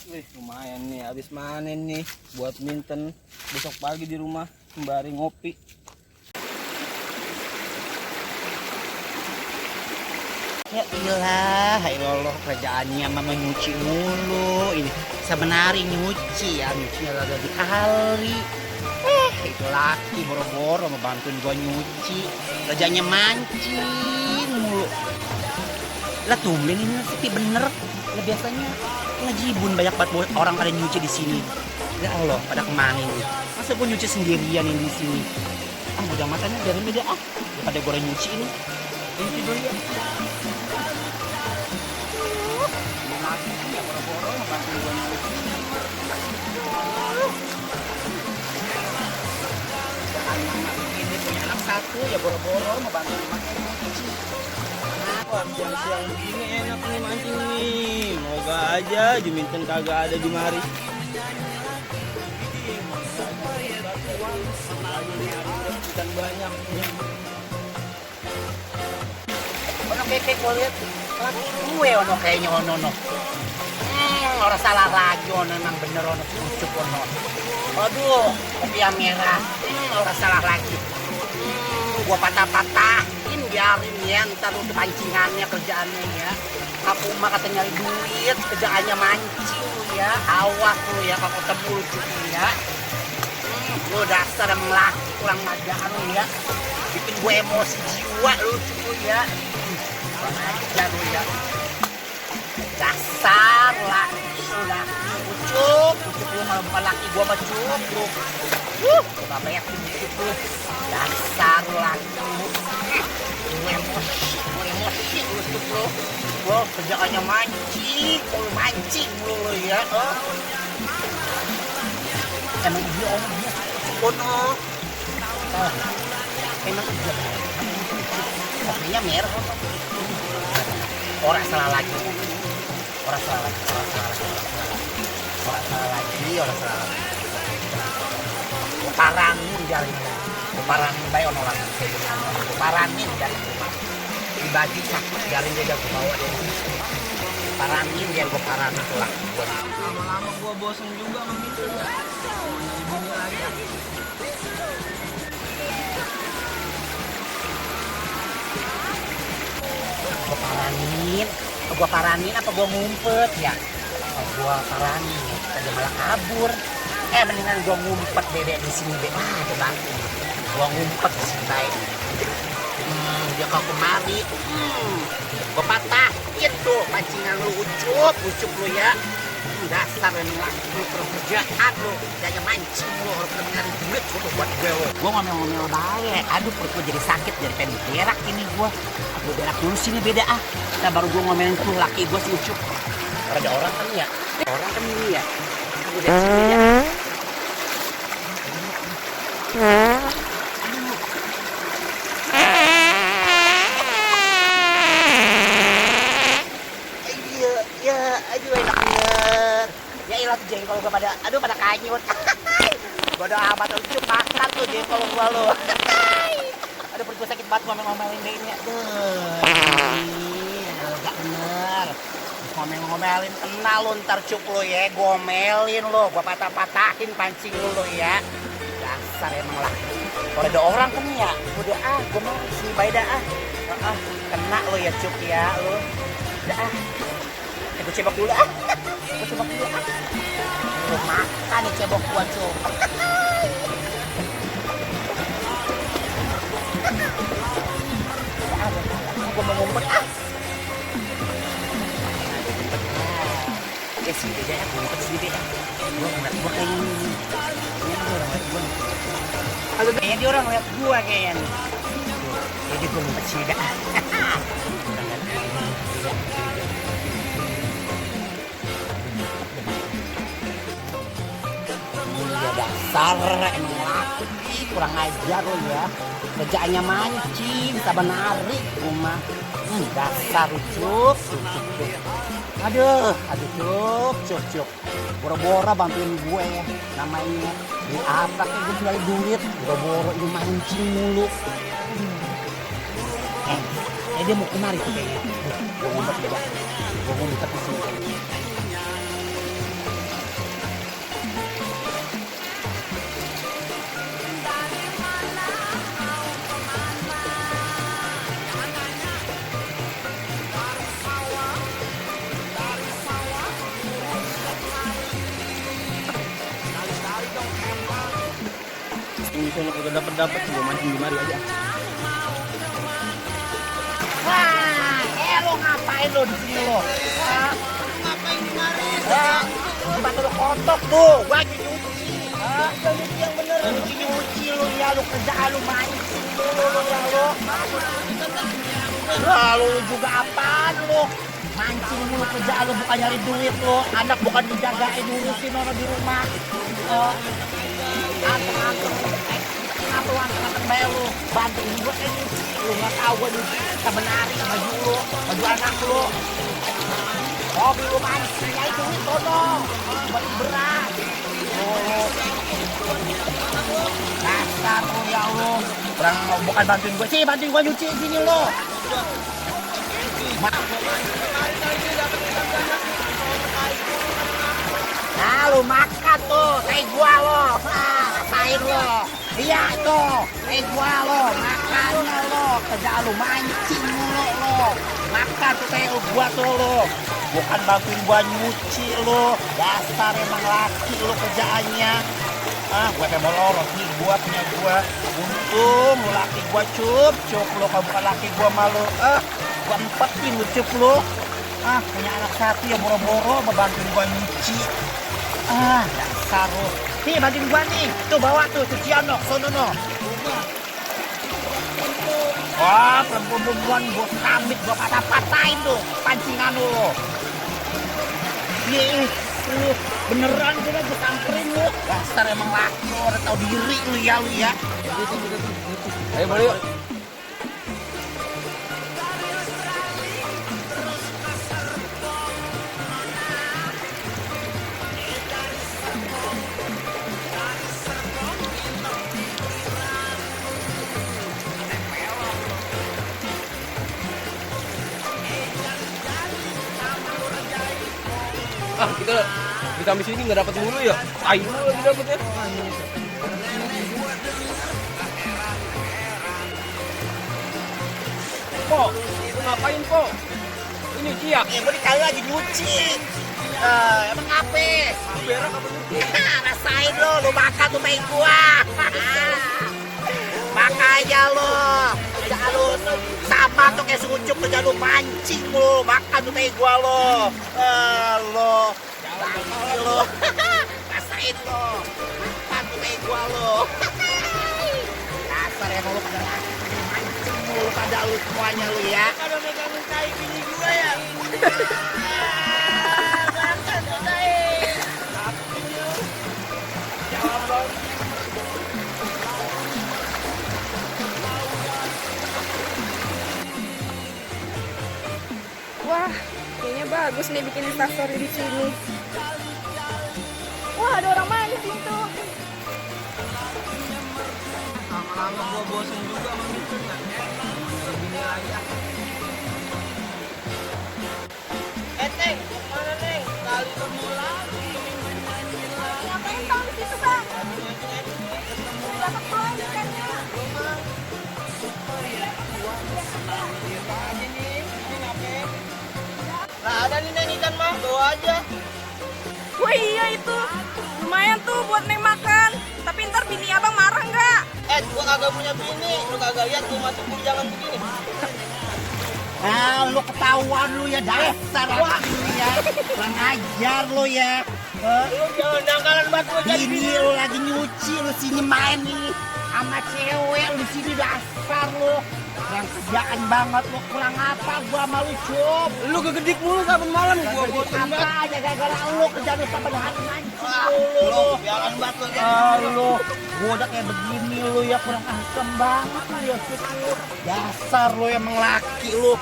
Wih, lumayan nih, habis manen nih buat minten besok pagi di rumah sembari ngopi. Ya ilah, Allah kerjaannya mama nyuci mulu. Ini sebenarnya nyuci ya, nyucinya agak dikali. Itu laki boro-boro membantuin gua nyuci. Kerjanya mancing mulu. Lah tumben ini sepi bener. Lah biasanya ngejibun banyak banget orang pada nyuci di sini. Ya Allah, pada kemana nih? Masa gua nyuci sendirian ini di sini? Ah, udah matanya dari beda ah. Daripada gua nyuci ini. Ini dulu ya. Ya boro-boro membantuin gua nyuci. Ini punya anak satu ya boro-boro membantu makan nyuci. Wah, siang-siang begini enak nih mancing nih. Moga aja Juminten kagak ada di mari. Ikan banyak. Ono keke gue lihat laki gue ono kayaknya ono. Orang salah lagi ono memang bener ono cucuk ono. Aduh, kopi merah. Orang salah lagi. Gua patah-patahin biarin ya ntar untuk pancingannya kerjaannya ya. Aku mah kata nyari duit, kerjaannya mancing ya. Awas lu ya kalau ketemu lu cuci ya. Lu dasar emang laki kurang ajar lu ya. Bikin gue emosi jiwa lu cuci ya. Kurang ajar lu ya. Dasar laki ucuk lu malah bukan laki gua mah cuk lu. Gua banyak ucuk lu. Dasar laki lu. Gue emosi lu cuk lu. Gua kerjaannya mancing lu ya. Emang dia ono. Emang dia. Kopinya merah. Orang salah lagi. Orang salah lagi. Parangin jaring. Parangin bae ono lagi. Parangin jaring rumah. Di baju sakit jaring dia jago bawa dia. Parangin biar gua parangin tuh lagi gua. Lama-lama gua bosen juga ngeminten ya. Ibunya aja. Gua parangin apa gua ngumpet ya? Gua parangin, tadi malah kabur. Mendingan gua ngumpet bebek di sini be. Ada bantu. Gua ngumpet di sini baik. Dia kau kemari. Gua patahin tuh pancingan lu ucup lu ya. Dasar emang laki kerjaan lu, jangan mancing lu, harus nyari duit lu buat gue. Gua ngomel-ngomel baik. Aduh perut gua jadi sakit, jadi pengen berak ini gua. Gua berak dulu sini beda ah. Nah baru gua ngomelin tuh laki gua si ucup. Ada orang kan ya? Orang kan ini ya. Aku dari sini ya. Aduh enak bener. Ya ilah tuh jengkol gua pada kanyut. Gua udah amat ucup makan tuh jengkol gua lu. Aduh perut gua sakit banget ngomel-ngomelin dia. Gak bener. Ngomel-ngomelin kenal lu ntar cuk lu ya. Gomelin lu, gua patah-patahin pancing lu ya. Dasar emang lah. Kalau ada orang kan ya, udah gua mau sini baik dah kena lu ya cuk ya lu. Udah gue cebok dulu Lu makan nih cebok gua cuk. Gua mau ngumpet ya sini beda ya, ngumpet sini beda. Gua ngeliat gua kayak ini. Ini orang ngeliat gua nih. Kayaknya dia orang ngeliat gua kayaknya nih. Jadi gua ngumpet sini dah. Dasar emang laki kurang ajar lo ya. Kerjaannya mancing sabar narik rumah. Dasar cuk. Aduh cuk. Boro-boro bantuin gue ya. Namanya di apa kayak gue jual duit. Boro-boro ini mancing mulu. Dia mau kemari tuh kayaknya. Gue ngumpet di sini. sono kagak dapat gua mancing di mari aja. Wah, lo ngapain lo di sini lo? Ngapain di mari? Gimana lo kotor tuh? Gua nyuci. Nyuci yang bener. Nyuci lo ya, lo kerjaan lo mancing lo ya lo. Lalu juga apaan lo? Mancing mulu kerjaan lo, bukan nyari duit lo. Anak bukan dijagain dulu sih orang di rumah. Anteng-anteng. Kenapa lo anteng-anteng bayar lo? Bantuin gue kan nyuci. Lo gak tau gue nyuci sama nari, baju lo, baju anak lo. Hobi lo mancing, ya itu sono. Beli beras. Dasar lo ya lo. Bukan bantuin gue sih, bantuin gue nyuci sini lo. Nah, lu makan tuh, kayak gua lo. Rasain lo. Iya tuh, kayak gua lo. Makannya lo. Kerjaan lu mancing mulu lo. Makan tuh kayak gua tuh lo. Bukan bantuin gua nyuci lo. Dasar emang laki lo kerjaannya. Gua mau lorot nih, gua punya gua. Untung lu laki gua cup lo. Kalau bukan laki gua malu. Gua empetin lu cup lo. Punya anak satu yang boro-boro bantuin gua nyuci. Dasar lo. Nih bantuin gua nih. Tuh bawa tuh cucian no, sono no. Wah, perempuan gua kamit, gua patah-patahin tuh pancingan lo. Nih, lu beneran gua samperin lu. Dasar emang laki lo, udah tau diri lu ya. Ayo boleh yuk. Kita di Kamis ini nggak dapat mulu ya. Ayo lagi dapetnya. Po, ngapain po? Ini Cia. Gue dikali lagi nyuci. Emang apa? Berak apa nyuci? Rasain lo makan tuh main gua. Makanya lo, kerjaan lo sama tuh kayak sucup, kerjaan lo mancing lo, makan tuh main gua lo. Lo, rasain lo, makan tuh main gua lo. Dasar emang lo pada mancing lo, pada lo semuanya lo ya. Kalau megangin tai bini gue ya. Makan tuh tai. Jawab. Wah, kayaknya bagus nih bikin instastory di sini. Wah, ada orang mancing tuh. Lama-lama gua bosan juga sama itu ya. Begini aja. Neng, mana Neng? Kali ketemu lagi. Ngapain tahu di situ, Bang? Dapat poin ikannya. Nah ada nih Neng ikan mah, bawa aja. Wah iya itu. Lumayan tuh buat Neng makan. Tapi ntar bini abang marah nggak? Gua kagak punya bini, lu kagak lihat gua masuk jangan begini. Lu ketahuan lu ya, dasar lu ya. Kurang ajar lu ya. Lu jangan dangkalan batu aja. Bini lu lagi nyuci, lu sini main nih sama cewek, lu sini dasar lu. Yang kerjaan banget lu, kurang apa gua sama lu cup. Lu kegedik mulu kapan malam gua bosan banget. Apa aja gara-gara lu kerjaan lu sampai dengan mancing Lu jangan batu aja. Lu gua udah kayak begini lu ya, kurang asem banget lu ya cup lu. Dasar lu emang laki lu.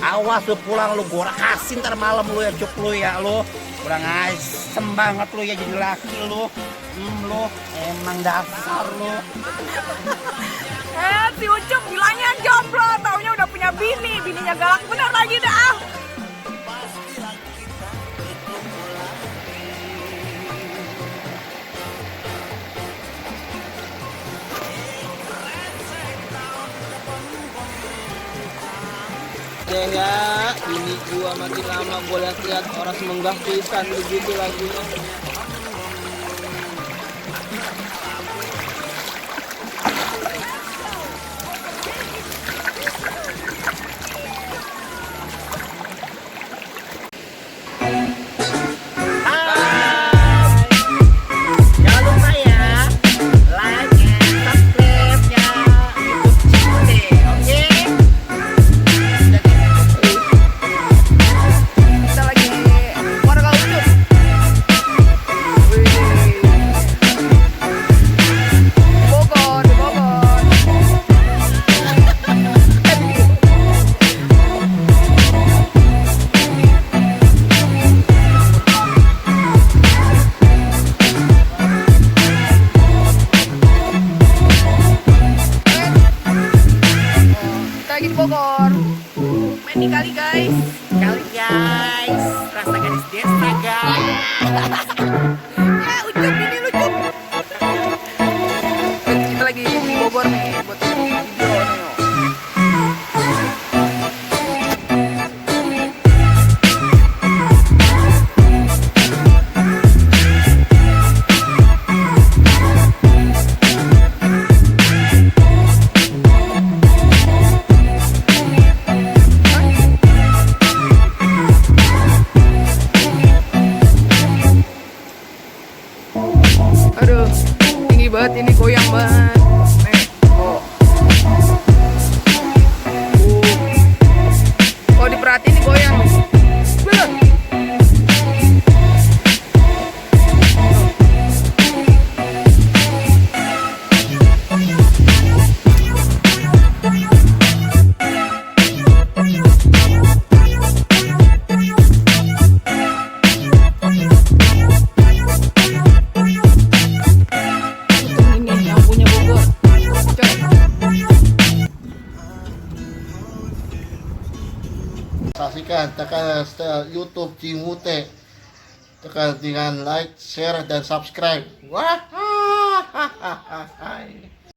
Awas lu pulang lu, gua kasin ntar malam lu ya cup lu ya lu. Kurang asem banget lu ya jadi laki lu. Lu emang dasar lu. Si Ucup bilangnya jomblo, taunya udah punya bini. Bininya galak bener lagi dah. Ya, ini gua makin lama gua lihat orang semenggah pisan begitu lagunya. Jangan lupa ya, like and subscribe ya YouTube Cimute, oke? Kita lagi warga Ucup. Wih. Di Bogor, di Bogor. Kita lagi di Bogor. Main di kali guys. Kali guys, rasa gadis desa guys. Ya, Ucup ini lucu. Kita lagi di Bogor nih buat video nih. Aduh, tinggi banget ini, goyang banget. Nih, oh. Oh, diperhatiin ini goyang. Bener. Ini yang punya Bogor. Coy. Saksikan tekan YouTube Cimute, tekan dengan like, share dan subscribe. Wah,